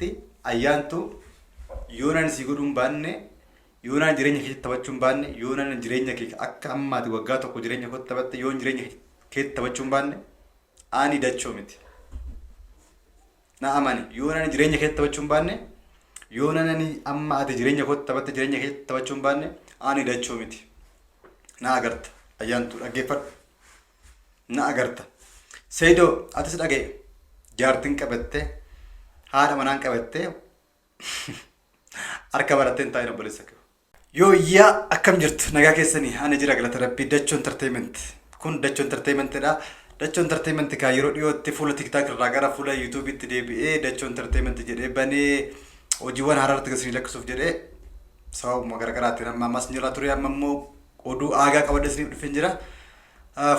irratti ayyaantu yoonaan sii godhuu hin baanne, yoonaan jireenya keetti taphachuu hin baanne, yoonaan jireenya kee akka ammaati waggaa tokko jireenya kootti taphatte, yoon jireenya keetti taphachuu hin baanne, ani dachoo miti. Na amani, yoonaan jireenya keetti taphachuu hin baanne, yoonaan ani amma ati jireenya kootti taphatte jireenya keetti taphachuu hin baanne, ani dachoo miti. Na agarta, ayyaantu dhaggeeffadhu. Na agarta. Seydoo atis dhaga'i. Jaartin qabatte, haadha manaan qabatte, harka barattee hin taa'in obboleessa kee. Yoo yaa akkam jirtu, nagaa keessanii? Ani jira, galata rabbii. Dachoo Entertainment, kun Dachoo Entertainmentidha. Dachoo Entertainment kaa yeroo dhiyootti fuula TikTok irraa gara fuula YouTube'itti deebi'ee Dachoo Entertainment jedhee banee hojiiwwan haaraa irratti isinii lakkisuuf jedhee sababuma garaagaraatiin amma ammas jira ture. Amma immoo oduu aagaa qabadhe isiniif dhufeen jira.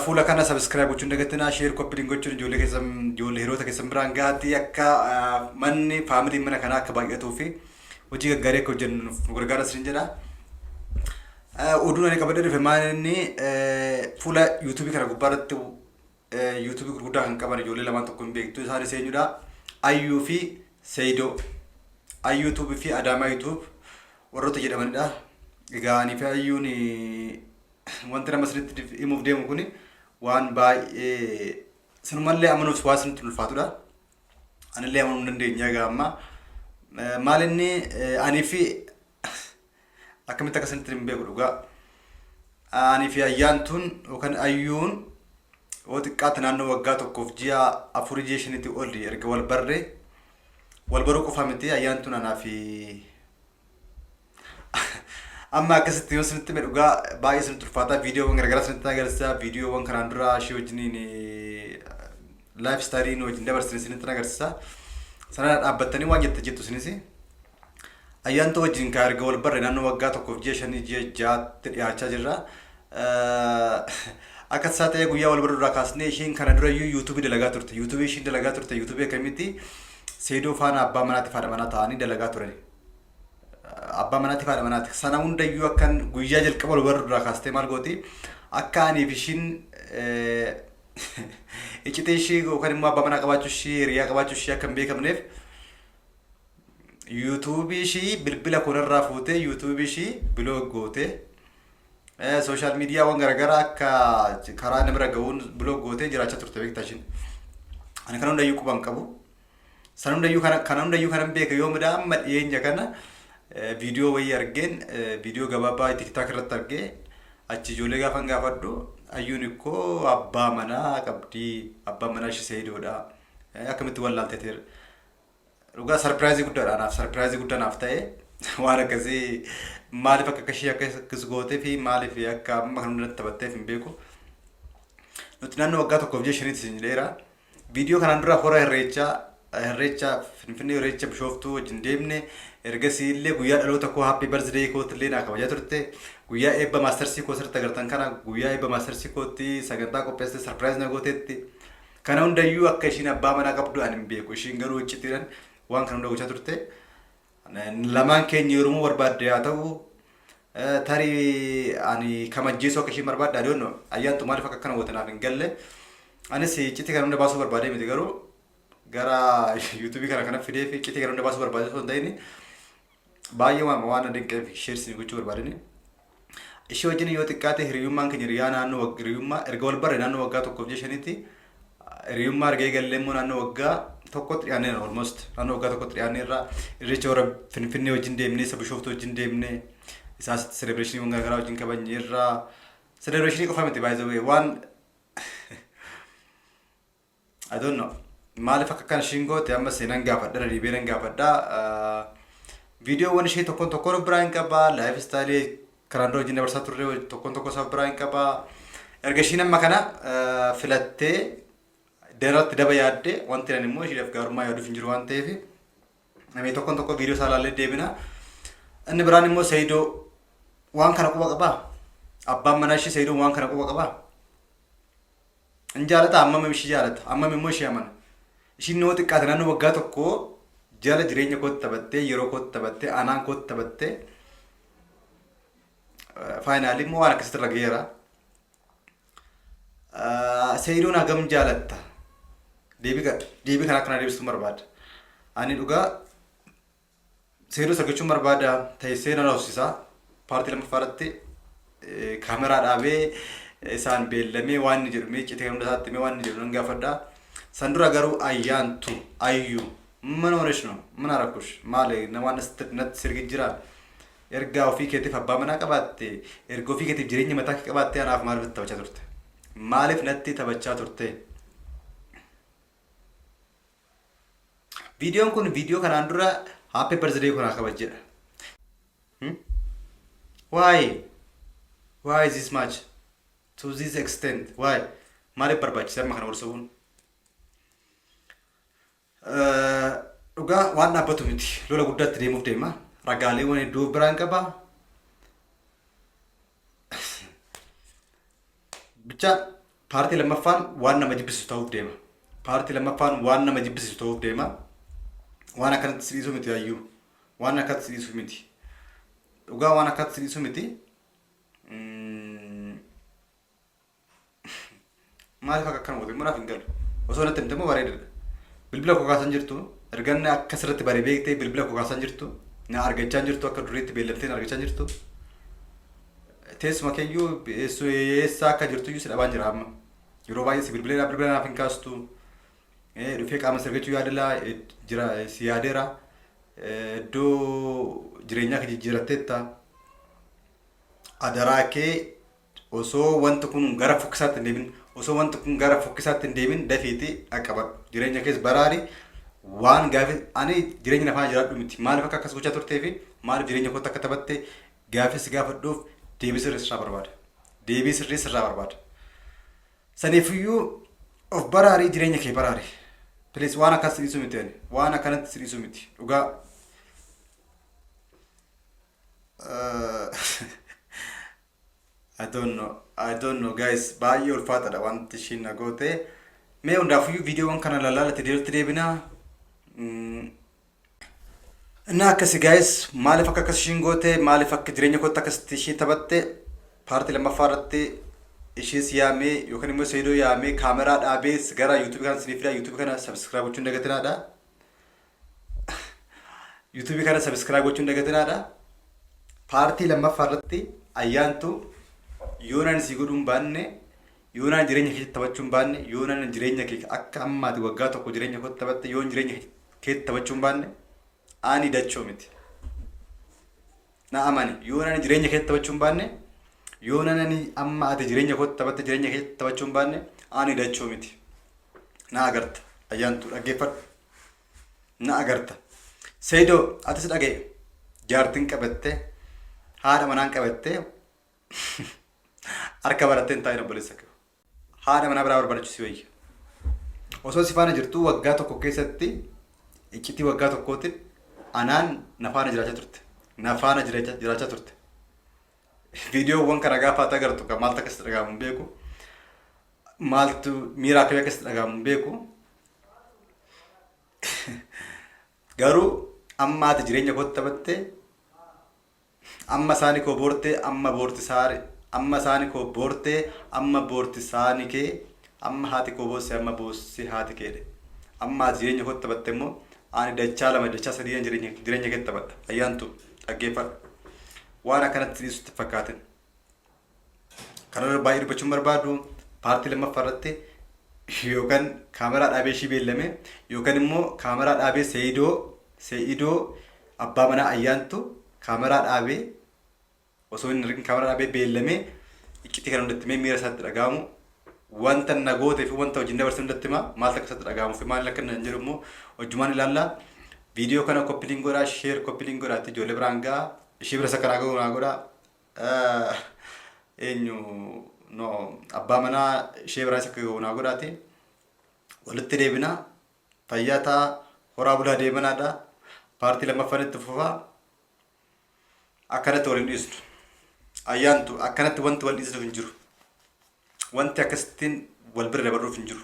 Fuula kana subscribe gochuun dagatinaa, share, copy link gochuun ijoollee keessan, ijoollee hiriyoota keessan biraan gahaatti akka manni faamiliin mana kanaa akka baay'atuu fi hojii gaggaarii akka hojjennu nu gargaara isin jedha. Oduun ani qabadhee dhufe maal inni, fuula YouTube kana gubbaa irratti YouTube gurguddaa kan qaban ijoollee lamaan tokko hin beektu. Isaanis eenyudha? Ayyuu fi Seydoo. Ayyuu Tube fi Adaamaa YouTube warroota jedhamanidha. Egaa ani fi Ayyuun wanti nama isinitti himuuf deemu kun waan baay'ee sinumallee amanuuf waa isinitti ulfaatudha. Anillee amanuu hin dandeenye egaa amma. Maal inni, anii fi akkamitti akka isinitti hin beeku dhugaa. Anii fi ayyaantuun yookaan ayyuun yoo xiqqaate naannoo waggaa tokkoof ji'a afurii, ji'a shaniitti oli erga wal barree. Wal baruu qofa miti, ayyaantuun anaa fi amma akkasitti yoo isinitti hime dhugaa baay'ee isinitti ulfaata. Viidiyoowwan garaagaraa isinitti agarsiisa. Viidiyoowwan kanaan dura ishee wajjiniin life style wajjin dabarsine isinitti agarsiisa. Sana dhaabbattanii waan jette jettu isinis. Ayyaantuu wajjin kan erga wal barre naannoo waggaa tokkoof ji'a shanii, ji'a ja'aatti dhiyaachaa jirra. Akka tasaa ta'ee guyyaa wal barru irraa kaasnee isheen kana dura iyyuu yuutuubii dalagaa turte. Yuutuubii isheen dalagaa turte yuutuubii akkamitti Seedoo faana abbaa manaatti fi haadha manaa ta'anii dalagaa turani. Abbaa manaatti fi haadha manaatti. Sana hundayyuu akkan guyyaa jalqaba wal barru irraa kaastee maal gooti? Akka aniif ishiin iccitii ishii yookaan immoo abbaa manaa qabaachuu ishii, hiriyaa qabaachuu ishii akka hin beekamneef yuutuubii ishii bilbila koonarraa fuutee yuutuubii ishii block gootee, social miidiyaawwan garaagaraa akka karaa nama bira ga'uun block gootee jiraachaa turte, beektaa ishiin. Ani kana hundayyuu quban qabu. Sana hundayyuu kana hundayyuu kanan beeka yoomidha? Amma dhiyeenya kana viidiyoo wayii argeen, viidiyoo gabaabaa TikTok irratti argee, achi ijoollee gaafan gaafadhu, ayyuun ikkoo abbaa manaa qabdi, abbaa manaa ishee Seeyidoodha. Akkamitti wallaalteeteera. Dhugaa surprise guddaadha anaaf, surprise guddaa naaf ta'e. Waan akkasii maaliif akka ishee akkas gootee fi maaliif akka amma kan hundatti taphatteef hin beeku. Nuti naannoo waggaa tokkoof ji'a shaniitti isin jedheera. Viidiyoo kanaan dura hora irreechaa, irreecha Finfinnee, irreecha Bishooftuu wajjin deemne, ergasii illee guyyaa dhaloota koo, happy birthday kootti illee naa kabajaa turte. Guyyaa eebba maastarsii koo sirriitti agartan kana, guyyaa eebba maastarsii kootti sagantaa qopheessite, surprise na gooteetti. Kana hundayyuu akka ishiin abbaa manaa qabdu ani hin beeku. Ishiin garuu iccitiidhaan waan kana hunda gochaa turte. Lamaan keenya yeroo barbaadde haa ta'u, tarii ani kamajjeesuu akka ishiin barbaadde, I don't know. Ayyaantu maaliif akka akkana goote naaf hin galle. Anis iccitii kana hunda baasuu barbaadee miti, garuu gara yuutuubii kana kana fidee fi iccitii kana hunda baasuu barbaadee osoo hin ta'in baay'ee waan na dinqeef share isin gochuu barbaadani. Ishee wajjin yoo xiqqaate hiriyummaan keenya hiriyaa naannoo hiriyummaa erga wal barre naannoo waggaa tokkoof ji'a shaniitti, hiriyummaa erga eegallee immoo naannoo waggaa tokkotti dhiyaanneerra, almost naannoo waggaa tokkotti dhiyaanneerra. Irreecha warra Finfinnee wajjin deemnee, isa Bishooftuu wajjin deemnee, isaas celebration garaagaraa wajjin kabajneerra. Celebration qofa miti, by the way, waan I don't know. Maaliif akka kana ishiin goote amma seenan gaafadha, deebi'ee nan gaafadha. Viidiyoowwan ishee tokkoon tokkoon of biraa hin qaba. Life style karaan dura wajjin dabarsaa turre tokkoon tokko isaa of biraa hin qaba. Erga ishiin amma kana filattee daratti daba yaadde, wanti nan immoo ishiidhaaf gaarummaa yaaduuf hin jiru waan ta'eef namni tokkoon tokko viidiyoo isaa ilaallee deebina. Inni biraan immoo Seeyidoo waan kana quba qabaa? Abbaan manaa ishee Seeyidoon waan kana quba qabaa? In jaalata, hammam ishii jaalata, hammam immoo ishee amana? Ishiin yoo xiqqaate naannoo waggaa tokko jala jireenya kootti taphattee, yeroo kootti taphattee, anaan kootti taphattee, finally immoo waan akkasitti irra ga'eera. Seeyidoon hagam jaalatta? Deebii kana akkana deebistuu barbaada. Ani dhugaa Seerus argachuun barbaada teessee nan hawwisiisa. Paartii lammaffaa irratti kaameraa dhaabee isaan beellamee waan inni jedhu mee citee hunda isaatti mee waan inni jedhu nan gaafadha. San dura garuu ayyaantu ayyu mana honesh no mana rakkush maali waan natti sirgi jira. Ergaa ofii keetiif abbaa manaa qabaatte, erga ofii keetiif jireenya mataa kee qabaatte, anaaf maaliif natti taphachaa turte? Maaliif natti taphachaa turte? Viidiyoon kun viidiyoo kanaan dura happy birthday kanaa kabajedha. Why? Why this much? To this extent? Why? Maaliif barbaachise amma kana wal sobuun? Dhugaa waan dhaabbatu miti. Lola guddaatti deemuuf deema. Ragaaleewwan hedduu of biraan qaba. Bicha paartii lammaffaan waan nama jibbisiisu ta'uuf deema. Paartii lammaffaan waan nama jibbisiisu ta'uuf deema. Waan akkanatti si dhiisuu miti hayyuu. Waan akkanatti si dhiisuu miti. Dhugaa waan akkanatti si dhiisuu miti. Maaliif akka akkana goote immoo naaf hin galu. Osoo natti himte immoo bareedaadha. Bilbila koo kaasan jirtu, erga inni akka sirriitti bare beektee bilbila koo kaasan jirtu, na argachaa jirtu, akka duriitti beellamtee na argachaa jirtu. Teessuma keeyyuu eessa akka jirtu iyyuu si dhabaan jira amma. Yeroo baay'ee si bilbilee bilbila naaf hin kaastu. Dhufee qaama si argachuu yaadala jira, si yaadeera. Iddoo jireenyaa kee jijjiiratteetta. Adaraa kee, osoo wanti kun gara fokkisaatti hin deemin, osoo wanti kun gara fokkisaatti hin deemin, dafiitii dhaqqabadhu. Jireenya kees baraari. Waan gaafii ani jireenya nafaa jiraadhu miti. Maaliif akka akkas gochaa turtee fi maaliif jireenya kootti akka taphatte gaafii si gaafadhuuf deebii sirrii sirraa barbaada. Deebii sirrii sirraa barbaada. Saniifiyyuu of baraarii, jireenya kee baraari. Please, waan akkas si dhiisuu miti ani. Waan akkanatti si dhiisuu miti. Dhugaa. I don't know. I don't know, guys. Baay'ee ulfaataadha wanti ishiin na goote. Mee hundaafiyyuu viidiyoowwan kana lallaalatti deebitti deebinaa. Inni akkasi guys, maaliif akka akkas ishiin goote, maaliif akka jireenya kootti akkasitti ishii taphatte, paartii lammaffaa irratti ishiis yaamee yookaan immoo Seedoo yaamee kaameraa dhaabee gara yuutuubii kana isiniif fidaa. Yuutuubii kana subscribe gochuun dagatinaadha. Yuutuubii kana subscribe gochuun dagatinaadha. Paartii lammaffaa irratti ayyaantu yoonaan sii godhuu hin baanne, yoonaan jireenya keetti taphachuu hin baanne, yoonaan jireenya kee akka ammaati waggaa tokko jireenya kootti taphatte, yoon jireenya keetti taphachuu hin baanne, ani dachoo miti. Na amani, yoonaan jireenya keetti taphachuu hin baanne, yoonaan ani amma ati jireenya kootti taphatte jireenya keetti taphachuu hin baanne, ani dachoo miti. Na agarta, ayyaantu dhaggeeffadhu. Na agarta. Seydoo, atis dhagaye. Jaartiin qabatte, haadha manaan qabatte, harka barattee hin taa'in obboleessa kee. Haadha manaa biraa barbaadachuu si wayya. Osoo si faana jirtuu waggaa tokko keessatti iccitii waggaa tokkootiin anaan na faana jiraachaa turte. Na faana jiraachaa turte. Viidiyoowwan kana gaafa ati agartu kan maaltu akkasitti dhaga'amu hin beeku. Maaltu miira akkamii akkasitti dhaga'amu hin beeku. Garuu amma ati jireenya kootti taphatte, amma isaani koo boortee, amma boorti saare, amma isaani koo boortee, amma boorti saani kee, amma haati koo boosse, amma boosse haati keedhe. Amma ati jireenya kootti taphatte immoo ani dachaa lama dachaa sadii jireenya keetti taphadha. Ayyaantu, dhaggeeffadhu. Waan akkanatti dhiisutti fakkaatin. Kanarra baay'ee dubbachuun barbaadu, paartii lammaffaa irratti yookaan kaameraa dhaabee ishii beellame yookaan immoo kaameraa dhaabee Seeyidoo abbaa manaa ayyaantu kaameraa dhaabee osoo hin argin kaameraa dhaabee beellamee iccitii kana hundatti himee miira isaatti dhaga'amu, wanta na gootee fi wanta wajjin dabarse hundatti himaa, maaltu akka isatti dhaga'amuu fi maal akka inni jedhu immoo hojjumaan ilaalla. Viidiyoo kana copy link godhaa, share copy link godhaatti ijoollee biraan ga'a. Ishii bira isa karaa ga'u naa godhaa. Eenyu no abbaa manaa ishee biraas akka ga'u naa godhaati. Walitti deebina. Fayyaa ta'a. Horaa bulaa deemanaadha. Paartii lammaffaan itti fufaa. Akkanatti wal hin dhiisnu. Ayyaantu, akkanatti wanti wal dhiisnuuf hin jiru. Wanti akkasittiin wal bira dabarruuf hin jiru.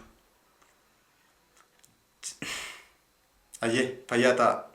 Ayyee, fayyaa ta'a.